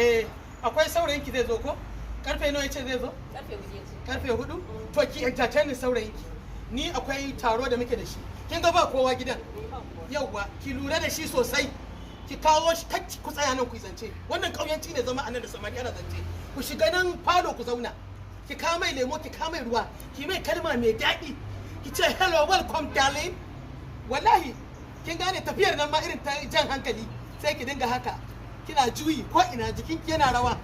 Eh, akwai saurayinki zai zo ko? Karfe nawa yace zai zo? Karfe 4 ya ce. Karfe 4? To ki entertaining saurayinki. Ni akwai taro da muke da shi. Kin ga ba kowa gidan. Yauwa, ki lura da shi sosai. Ki kawo shi, kar ku tsaya nan ku yi zance. Wannan kauyanci ne zama anan da samari ana zance. Ku shiga nan falo ku zauna. Ki kawo mai lemo, ki kawo mai ruwa, ki mai kalma mai daɗi. Ki ce, "Hello, welcome, darling." Wallahi, kin gane tafiyar nan ma irin ta jan hankali, sai ki dinga haka. Kina juyi ko ina, jikinki yana rawa.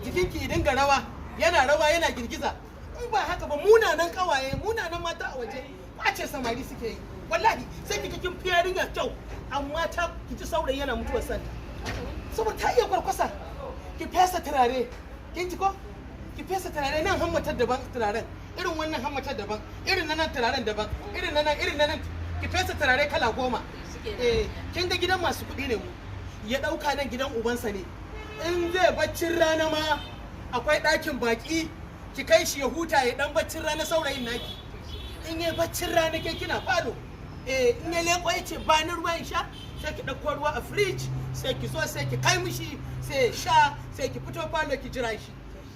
Jikinki dinga rawa, yana rawa, yana girgiza. In ba haka ba, munanan kawaye, munanan mata a waje kwace samari suke yi. Wallahi sai kika kin fi yarinya kyau, amma ta ki ji saurayi yana mutuwar santa. Saboda ta iya kwarkwasa. Ki fesa turare. Kin ji ko? Ki fesa turare, nan hammatar daban turaren. Irin wannan hammatar daban, irin na nan turaren daban, irin na nan, irin na nan. Ki fesa turare kala 10. Eh, kin ga gidan masu kuɗi ne mu. Ya ɗauka nan gidan ubansa ne. In zai baccin rana ma, akwai ɗakin baƙi, ki kai shi ya huta ya ɗan baccin rana saurayin naki. In ya baccin rana, ke kina falo. Eh, in ya leƙo ya ce ba ni ruwa in sha, sai ki ɗauko ruwa a fridge, sai ki zo sai ki kai mishi, sai ya sha, sai ki fito falo ki jira shi.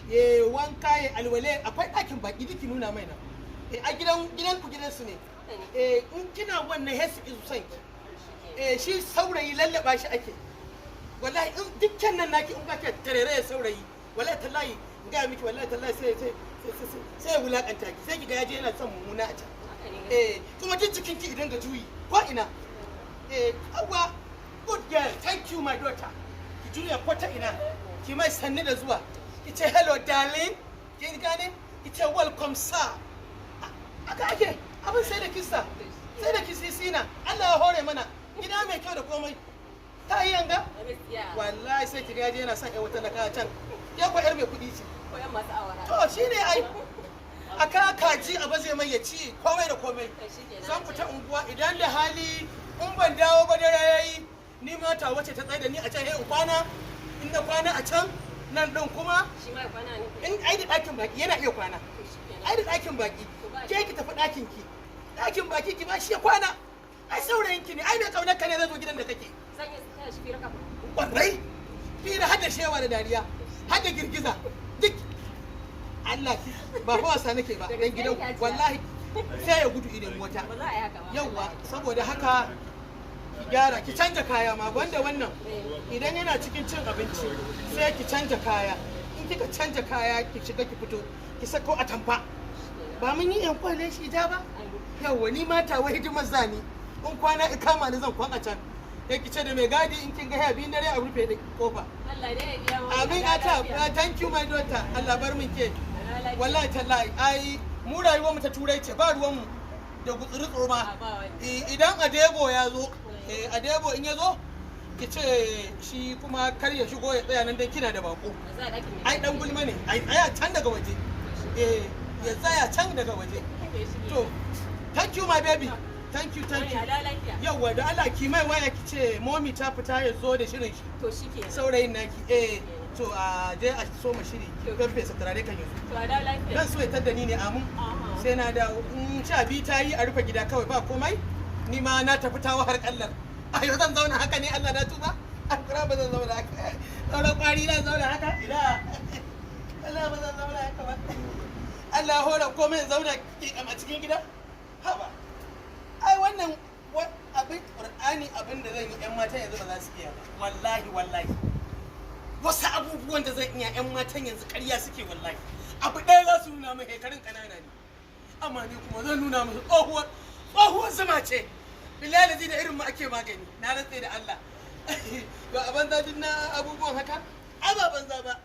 Ya wanka, ya alwale, akwai ɗakin baƙi duk ki nuna mai nan. Eh, a gidan gidan ku gidansu ne. Eh, in kina wannan hesu izu son ki. Eh, shi saurayi lallaba shi ake. Wallahi in dukkan nan naki, in ba ki tarere saurayi, wallahi tallahi in ga miki, wallahi tallahi sai ya wulakanta ki, sai ki ga yaje yana son mummuna a can. Eh, kuma duk jikin ki idan ga juyi ko ina. Eh, awa, good girl, thank you, my daughter. Ki juya ko ta ina, ki mai sanni da zuwa, ki ce, "Hello, darling." Kin gane? Ki ce, "Welcome, sir." Aka ake abin, sai da kissa, sai da kisisina. Allah ya hore mana gida mai kyau da komai. Ta yi yanga. Wallahi sai ki ga yaje yana son ƴan wata talaka can, ke ko ƴar mai kuɗi ce. Ko yan masu awara. To shine ai a ka kaji a baze mai ya ci komai da komai. Zan fita unguwa, idan da hali in ban dawo ba dare yayi, ni mata wacce ta tsaye da ni a can in kwana. In na kwana a can nan din kuma Shi ma ya kwana ne? In ai da ɗakin baki yana iya kwana. Ai da ɗakin baki, ke ki tafi ɗakin ki, ɗakin baki ki ba shi ya kwana. Ai saurayin ki ne, ai mai kaunar ka ne zai zo gidan da kake. Zan iya taya shi fira kafin. Kwarai, fira har da shewa da dariya har da girgiza duk. Allah, ba fa wasa nake ba dan gidan, wallahi sai ya gudu idan wata. Ba za a yi haka ba. Yauwa, saboda haka ki gyara, ki canja kaya ma wanda wannan. Idan yana cikin cin abinci, sai ki canja kaya. In kika canja kaya, ki shiga, ki fito, ki sako atamfa. Ba mun yi yan kwale shi ja ba? Yauwa, ni mata wa hidimar zani. In kwana i kama ni, zan kwan a can. Sai ki ce da mai gadi, in kin ga ya biyun dare a rufe da kofa. Allah dai ya biya mu. Amin ata, thank you, my daughter. Allah bar min ke. Wallahi tallahi ai mu rayuwar mu ta Turai ce, ba ruwan mu da gutsuri tsoma. Idan Adebo ya zo, eh, Adebo in ya zo, ki ce shi kuma kar ya shigo, ya tsaya nan dan kina da bako. Ai dan gulma ne, ai tsaya can daga waje. Eh, ya tsaya can daga waje. To, thank you, my baby, thank you, thank you. Yauwa, da Allah ki mai waya, ki ce mommy ta fita, ya zo da shirin shi. To shi ke. Saurayin naki, eh. To a je a so ma shiri, ki fesa turare kan yanzu. To a dawo lafiya. Dan so ya tadda ni ne, amin. Sai na dawo. In 12 ta yi a rufe gida kawai, ba komai. Ni ma na tafi tawa har kallar. Ayo, zan zauna haka ne? Allah na tuba, alkura ba zan zauna haka. Sauran kwari na zauna haka? Ina, Allah, ba zan zauna haka ba. Allah ya hora komai, in zauna a cikin gida? Haba, ai wannan abin Qur'ani, abin da zan yi yan matan yanzu ba za su iya ba. Wallahi, wallahi wasu abubuwan da zan iya, yan matan yanzu ƙarya suke. Wallahi abu ɗaya za su nuna min, shekarun ƙanana ne, amma ni kuma zan nuna musu tsohuwar tsohuwar zuma ce. Billahi da irin mu ake magani. Na rantse da Allah, ba a banza duk na abubuwan haka, ai ba banza ba.